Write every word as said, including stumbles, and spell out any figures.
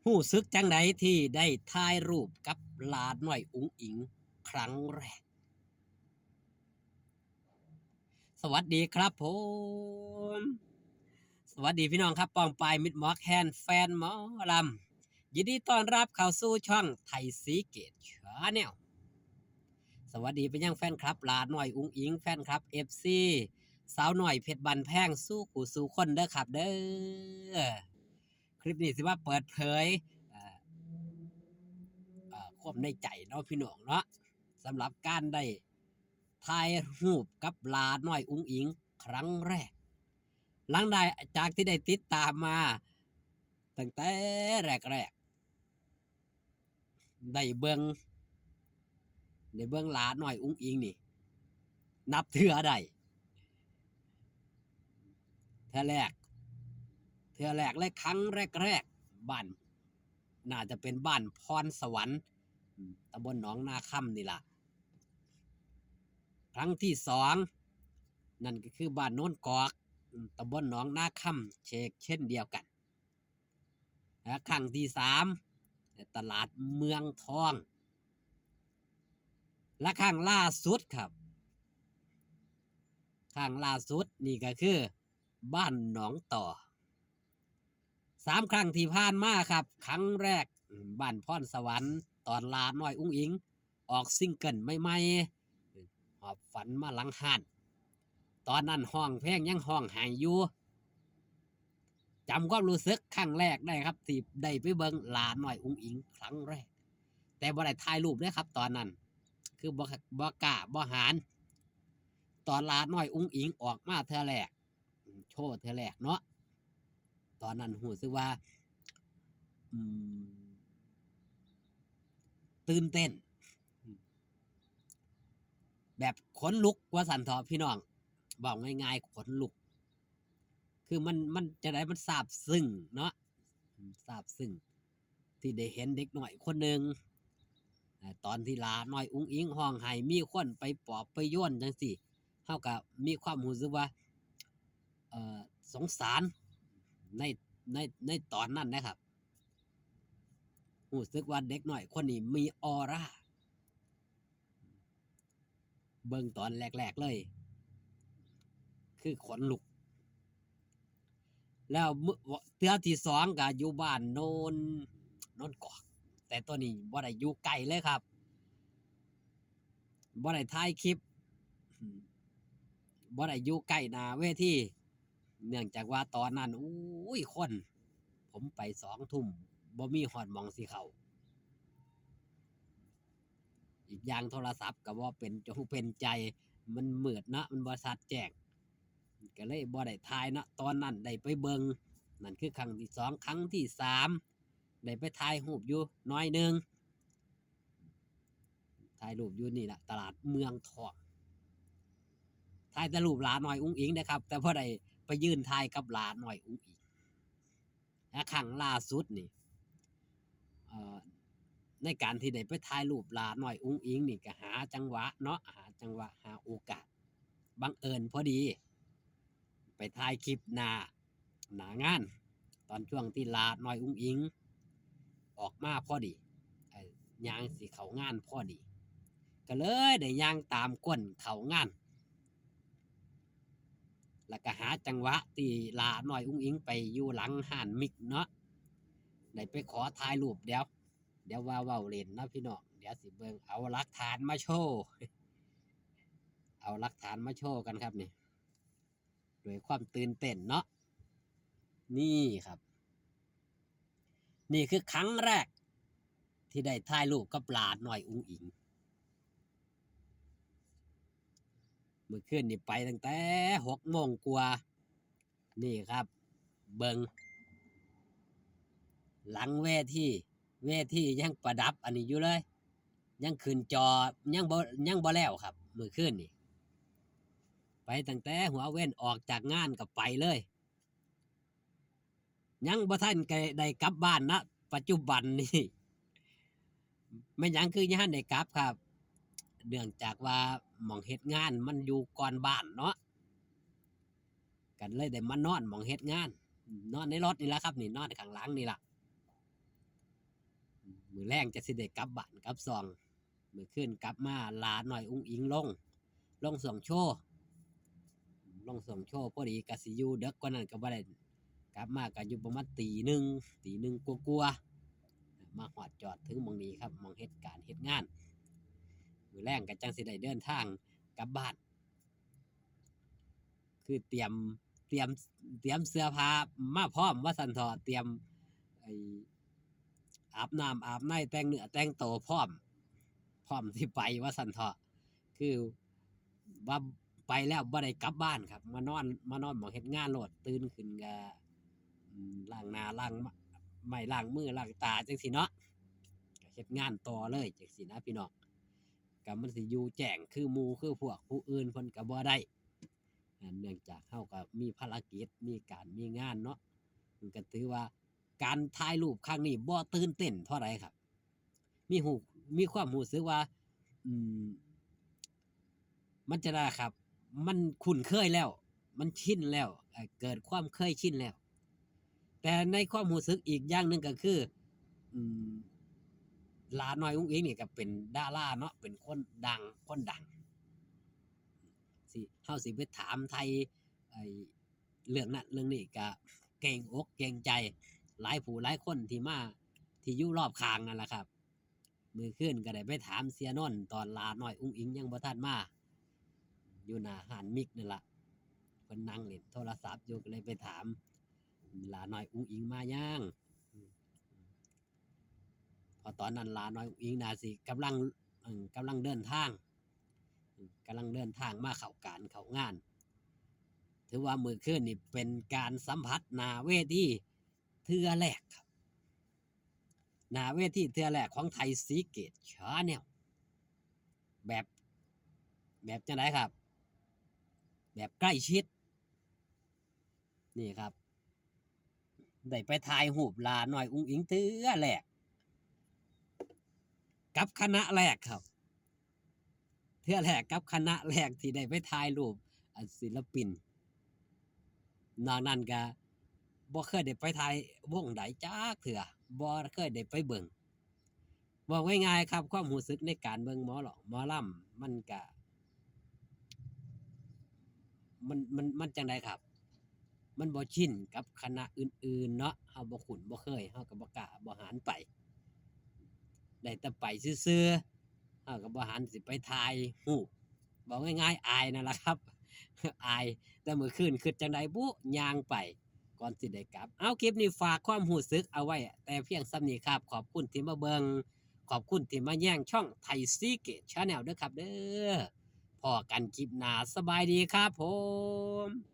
ฮู้สึกจั่งใดที่ได้ถ่ายรูปกับหลาน้อยอุ๋งอิ๋งครั้งแรก สวัสดีครับผม สวัสดีพี่น้องครับ ป้องปายมิตรหมอแคน แฟนหมอลำ ยินดีต้อนรับเข้าสู่ช่องไทยศรีเกต Channel สวัสดีไปยังแฟนคลับหลาน้อยอุ๋งอิ๋ง แฟนคลับ เอฟซี สาวน้อยเพชรบ้านแพง สู่ผู้สู่คนเด้อครับเด้อ คลิปนี้สิมาเปิดเผย เอ่อ เอ่อ ความในใจเนาะพี่น้องเนาะ สำหรับการได้ถ่ายรูปกับหลาน้อยอุ๋งอิ๋งครั้งแรก หลังได้ จากที่ได้ติดตามมาตั้งแต่แรกๆ ได้เบิ่ง ได้เบิ่งหลาน้อยอุ๋งอิ๋งนี่ นับเทื่อได้ เทื่อแรก เทื่อแรกและครั้งแรกๆ บ้าน น่าจะเป็นบ้านพรสวรรค์ อืม ตำบลหนองนาคำนี่ล่ะ ครั้งที่สอง นั่นก็คือบ้านโนนกอก อืม ตำบลหนองนาคำ เชกเช่นเดียวกัน และครั้งที่สาม ตลาดเมืองทอง และครั้งล่าสุดครับ ครั้งล่าสุดนี่ก็คือบ้านหนองต่อ สามครั้งที่ผ่านมาครับ ครั้งแรก อืม บ้านพรสวรรค์ ตอนหลาน้อยอุ๋งอิ๋ง ออกซิงเกิลใหม่ๆ หอบฝันมาหลังห้าน ตอนนั้นฮ้องเพลงยังฮ้องไห้อยู่ จำความรู้สึกครั้งแรกได้ครับ ที่ได้ไปเบิ่งหลาน้อยอุ๋งอิ๋งครั้งแรก แต่บ่ได้ถ่ายรูปเด้อครับ ตอนนั้น คือบ่ บ่กล้าบ่หาญ ตอนหลาน้อยอุ๋งอิ๋งออกมาเทื่อแรก อืม โชว์เทื่อแรกเนาะ ตอนนั้นรู้สึกว่า อืม ตื่นเต้น แบบขนลุกว่าซั่นเถาะพี่น้อง เว้าง่ายๆ ขนลุก คือมัน มันจั่งใด มันซาบซึ้งเนาะ อืม ซาบซึ้ง ที่ได้เห็นเด็กน้อยคนหนึ่ง อ่า ตอนที่หลาน้อยอุ๋งอิ๋งฮ้องไห้ มีคนไปปลอบไปโยนจั่งซี้ เฮาก็มีความรู้สึกว่า เอ่อ สงสารใน ใน ในตอนนั้นนะครับ รู้สึกว่าเด็กน้อยคนนี้มีออรา เบิ่งตอนแรกๆเลย คือขนลุก แล้วมื้อ เทื่อที่สองก็อยู่บ้านโนน โนนกอก แต่ตัวนี้บ่ได้อยู่ใกล้เลยครับ บ่ได้ถ่ายคลิป อืม บ่ได้อยู่ใกล้หน้าเวที เนื่องจากว่าตอนนั้น อุ้ย คน ผมไปสองทุ่ม บ่มีฮอดหม่องสิเข้า อีกอย่างโทรศัพท์ก็บ่เป็นจงเป็นใจ มันมืดเนาะ มันบ่ชัดแจ้ง ก็เลยบ่ได้ถ่ายเนาะ ตอนนั้นได้ไปเบิ่ง นั่นคือครั้งที่สอง ครั้งที่สาม ได้ไปถ่ายรูปอยู่หน่อยหนึ่ง ถ่ายรูปอยู่นี่ล่ะ ตลาดเมืองทอง ถ่ายแต่รูปหลาน้อยอุ๋งอิ๋งนะครับ แต่บ่ได้ไปยืนถ่ายกับหลาน้อยอุ๋งอิ๋ง และครั้งล่าสุดนี่ เอ่อ ในการที่ได้ไปถ่ายรูปหลาน้อยอุ๋งอิ๋งนี่ก็หาจังหวะเนาะ หาจังหวะ หาโอกาส บังเอิญพอดี ไปถ่ายคลิปหน้า หน้างาน ตอนช่วงที่หลาน้อยอุ๋งอิ๋งออกมาพอดี เอ่อ ย่างสิเข้างานพอดี ก็เลยได้ย่างตามก้นเข้างาน แล้วก็หาจังหวะที่หลาน้อยอุ๋งอิ๋งไปอยู่หลังฮ้านมิกเนาะ ได้ไปขอถ่ายรูป เดี๋ยว เดี๋ยวว่าเว้าเล่นเนาะพี่น้อง เดี๋ยวสิเบิ่ง เอาหลักฐานมาโชว์ เอาหลักฐานมาโชว์กันครับนี่ ด้วยความตื่นเต้นเนาะ นี่ครับ นี่คือครั้งแรกที่ได้ถ่ายรูปกับหลาน้อยอุ๋งอิ๋ง มื้อคืนนี่ไปตั้งแต่หกโมงกว่า นี่ครับ เบิ่ง หลังเวที เวทียังประดับอันนี้อยู่เลย ยังขึ้นจอ ยังบ่ ยังบ่แล้วครับ มื้อคืนนี่ ไปตั้งแต่หัวเว่น ออกจากงานก็ไปเลย ยังบ่ทันได้กลับบ้านนะ ปัจจุบันนี่ แม่นหยังคือยังทันได้กลับครับ เนื่องจากว่าหม่องเฮ็ดงานมันอยู่ก่อนบ้านเนาะ ก็เลยได้มานอนหม่องเฮ็ดงาน นอนในรถนี่ล่ะครับนี่ นอนข้างหลังนี่ล่ะ มื้อแลงจั่งสิได้กลับบ้านกลับซอง มื้อคืนกลับมาหล้าน้อยอุ๋งอิ๋งลง ลงช่วงโชว์ ลงช่วงโชว์ พอดีก็สิอยู่เดิกกว่านั้นก็บ่ได้ กลับมาก็อยู่ประมาณตีหนึ่ง ตีหนึ่งกว่าๆ มาฮอดจอดถึงหม่องนี้ครับ หม่องเฮ็ดการเฮ็ดงาน มื้อแลงก็จั่งสิได้เดินทางกลับบ้าน คือเตรียม เตรียม เตรียมเสื้อผ้ามาพร้อมว่าซั่นเถาะ เตรียม ไอ้ อาบน้ำอาบใน แต่งเนื้อแต่งตัวพร้อม พร้อมสิไปว่าซั่นเถาะ คือว่าไปแล้วบ่ได้กลับบ้านครับ มานอน มานอนหม่องเฮ็ดงานโลด ตื่นขึ้นก็ อืม ล้างหน้าล้างไม้ล้างมือล้างตาจั่งซี้เนาะ ก็เฮ็ดงานต่อเลยจั่งซี้นะพี่น้อง ก็มันสิอยู่แจ้งคือหมู่คือพวกผู้อื่นเพิ่นก็บ่ได้ อ่า เนื่องจากเฮาก็มีภารกิจ มีการมีงานเนาะ มันก็ถือว่าการถ่ายรูปครั้งนี้บ่ตื่นเต้นเท่าใดครับ มีฮู้ มีความรู้สึกว่า อืม มันจะได้ครับ มันคุ้นเคยแล้ว มันชินแล้ว เอ่อ เกิดความเคยชินแล้ว แต่ในความรู้สึกอีกอย่างหนึ่งก็คือ อืม หล้าน้อยอุ๋งอิ๋งนี่ก็เป็นดาราเนาะ เป็นคนดัง คนดัง สิ เฮาสิไปถามไถ่ ไอ้ เรื่องนั้นเรื่องนี้ก็เกรงอกเกรงใจ หลายผู้หลายคนที่มา ที่อยู่รอบข้างนั่นล่ะครับ มื้อคืนก็ได้ไปถามเสียนนท์ ตอนหล้าน้อยอุ๋งอิ๋งยังบ่ทันมา อยู่หน้าร้านมิกนั่นล่ะ เพิ่นนั่งเล่นโทรศัพท์อยู่ ก็เลยไปถาม หล้าน้อยอุ๋งอิ๋งมายัง เพราะตอนนั้นหล้าน้อยอุ๋งอิ๋งน่าสิกำลัง เอิ่ม กำลังเดินทาง กำลังเดินทางมาเข้าการเข้างาน ถือว่ามื้อคืนนี่เป็นการสัมผัสหน้าเวทีเทื่อแรกครับ หน้าเวทีเทื่อแรกของไทยศรีเกต Channel แบบ แบบจั่งใดครับ แบบใกล้ชิด นี่ครับ ได้ไปถ่ายรูปหล้าน้อยอุ๋งอิ๋งเทื่อแรก กับคณะแรกครับ เทื่อแรกกับคณะแรกที่ได้ไปถ่ายรูป อัน ศิลปิน นอกนั้นก็บ่เคยได้ไปถ่ายวงใดจักเทื่อ บ่เคยได้ไปเบิ่ง เว้าง่ายๆครับ ความรู้สึกในการเบิ่งหมอลำ หมอลำมันก็ มัน มัน มันจั่งใดครับ มันบ่ชินกับคณะอื่นๆเนาะ เฮาบ่คุ้นบ่เคย เฮาก็บ่กล้าบ่หันไป ได้แต่ไปซื่อๆ เฮาก็บ่หันสิไปถ่ายรูป เว้าง่ายๆ อายนั่นล่ะครับ อาย แต่มื้อคืนคิดจั่งใดบุ ย่างไป ก่อนสิได้กลับ เอา คลิปนี้ฝากความรู้สึกเอาไว้แต่เพียงส่ำนี้ครับ ขอบคุณที่มาเบิ่ง ขอบคุณที่มาแยงช่องไทยศรีเกต Channel เด้อครับเด้อ พ้อกันคลิปหน้า สบายดีครับผม